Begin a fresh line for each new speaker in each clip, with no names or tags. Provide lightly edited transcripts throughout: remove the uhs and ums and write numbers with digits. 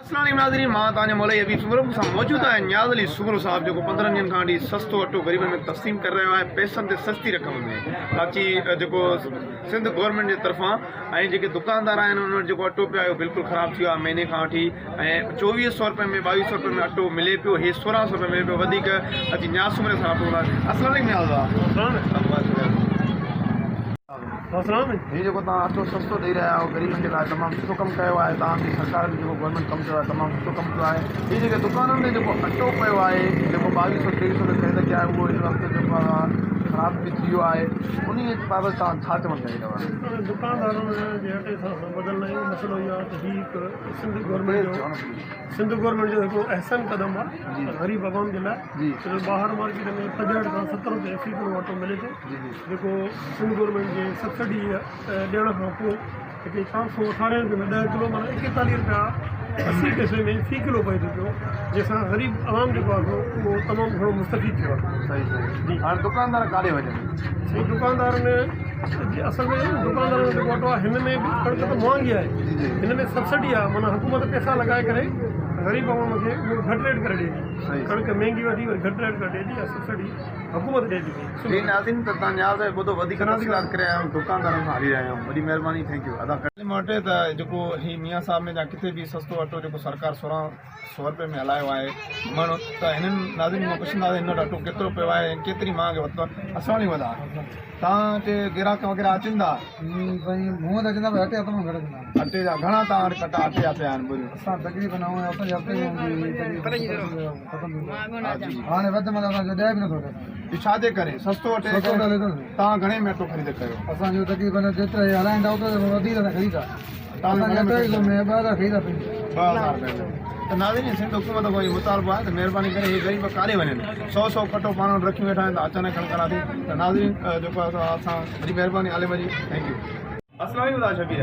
السلام عليڪم ناظرين مان توهان جو مولائي حبيب سومرو مون سان موجود آهي نياز علي سومرو صاحب جيڪو 15 ڏينهن کان وٺي سستو اٽو غريبن ۾ تقسيم ڪري رهيو آهي پئسن تي سستي رقم ۾ ڪراچي جيڪو سنڌ گورنمينٽ جي طرفان ۽ جيڪي دڪاندار آهن انهن وٽ جيڪو اٽو پيو آهي اهو بلڪل خراب ٿي ويو آهي مهيني کان وٺي ۽ 24 سو روپئي ۾ 22 سو روپئي ۾ اٽو ملي پيو هي 16 سو روپئي ملي پيو وڌيڪ اچي نياز سومري سان رابطو ڪنداسين السلام عليڪم نياز صاحب. هي جيڪو توهان اٽو سستو ڏئي رهيا آهيو غريبن جي لاء تمام سٺو ڪم ڪيو آهي توهان جي سرڪار به جيڪو گورنمينٽ ڪم ڪيو آهي تمام سٺو ڪم ڪيو آهي هي جيڪي دڪانن تي جيڪو اٽو پيو آهي جيڪو ٻاويهه سو ٽيويهه سو ۾ خريد ڪيا آهي اهو هن وقت جيڪو آهي خراب به ٿي ويو آهي انهي بابت توهان ڇا چوڻ چاهيندؤ؟
دڪاندارن جي اٽي سان اسان ٻڌل نه آهيون مسئلو اهو آهي ته هي هڪ سنڌ گورنمينٽ جو سنڌ گورنمينٽ جو هڪڙو احسن قدم آهي غريب عوام جي لاء ڇو جو ٻاهر مارڪيٽ ۾ 65 کان 70 روپيه في ڪلو اٽو ملي ٿو جيڪو سنڌ گورنمينٽ جي سبسڊي ڏيڻ کان پوء هتي 418 روپيه ۾ 10 ڪلو معنيٰ 41 روپيا 80 پئسي ۾ في ڪلو پئي ٿو پيو جنهن سان غريب عوام جيڪو آهي سو اهو تمام گهڻو مستفيد ٿيو آهي.
صحيح صحيح هاڻي دڪاندار ڪاڏي وڃن؟
سائين دڪاندارن جي اصل ۾ دڪاندارن جو جيڪو اٽو آهي هن ۾ به ڪڻڪ ته مهانگي آهي هن ۾ سبسڊي آهي معنيٰ حڪومت پئسا لڳائي ڪري غريب عوام کي اهو گهٽ ريٽ ڪري ڏئي ٿي ڪڻڪ مهنگي وٺي وري گهٽ ريٽ ڪري ڏئي ٿي اها سبسڊي حڪومت ڏئي ٿي پئي.
جي ناظرين ته تان نياز ۽ ٻڌو وڌيڪ تفصيلات ڪري آيا آهيون دڪاندارن سان هلي رهيا آهيون وڏي مهرباني thank you ادا. مان ٽي ته جيڪو هي ميان صاحب ۾ جا ڪٿي به سستو اٽو جيڪو سرڪار 16 سو روپيه ۾ هلايو آهي مڻ ته هنن ناظرين مان پڇنداسين هن وٽ اٽو ڪيترو پيو آهي ۽ ڪيتري مهانگي ورتو آهي السلام عليڪم ادا تان تي گراهڪ وغيره اچن ٿا.
سائين مون وٽ اچن ٿا پر اٽي جا تمام گهٽ اچن ٿا.
اٽي جا گهڻا تان وٽ ڪٽا اٽي جا پيا آهن ٻوريون.
اسان تقريبن هونء اسان جي هفتي جي هوندي هئي تقريبن ختم ٿي ويندو هاڻي وڌ ۾ وڌ اسان جو 10 به نٿو ٿئي.
اهو ڇا جي ڪري سستو اٽي جي ڪري تان گهڻي ۾ اٽو خريد ڪيو.
اسان جو تقريبن جيترا هي هلائين ٿا اوترو وڌيڪ اسان خريد ٿا اسان جي اٽي ڪلو ۾ 2000 خريد ٿا پئي.
2000 رپيا ۾ ته ناظرين سنڌ حڪومت کان اهو مطالبو آهي ته مهرباني ڪري هي غريب ڪاڏي وڃن سو سو ڪٽو پاڻ وٽ رکيون ويٺا آهن ته اچانڪ کڻ ڪران ٿي ته ناظرين جيڪو آهي سو اسان وڏي مهرباني عالم جي thank you. السلام عليڪم ادا شبير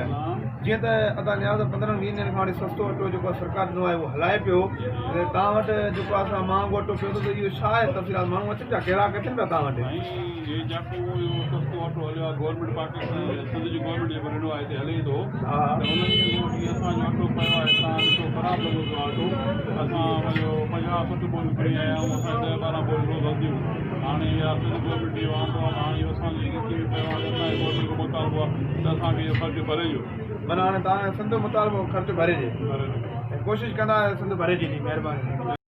جيئن ته ادا نياز 15 20 ڏينهن کان وٺي سستو اٽو جيڪو سرڪار ڏنو آهي اهو هلائي پيو ته توهان وٽ جيڪو آهي سو مهانگو اٽو پيو ته اهو ڇا آهي تفصيلات ماڻهو اچن پيا گراهڪ اچن پيا توهان وٽ.
سائين هي جيڪو اهو سستو اٽو هليو آهي گورنمينٽ پاڪستان سنڌ جي گورنمينٽ جيڪو ڏنو آهي هتي هلي ٿو ته ان ڏينهن کان وٺي اسان جو اٽو پيو آهي توهان ڏسو خراب لڳو پيو آهي اٽو اسان اهو 50 60 ٻوريون کڻي آيا آهيون اسان جون 10 12 ٻوريون روز هلنديون هاڻي اها سنڌ گورنمينٽ اهو آندو آهي ته هاڻي اهو اسان جي ڳچي ۾ پيو آهي اسان کي گورنمينٽ کان مطالبو آهي ته اسان کي اهو خرچ ڀري ڏيو.
معنيٰ هاڻي توهان سنڌ مطالبو خرچ ڀري ڏي ۽ ڪوشش ڪندا سنڌ ڀري ڏيندي مهرباني.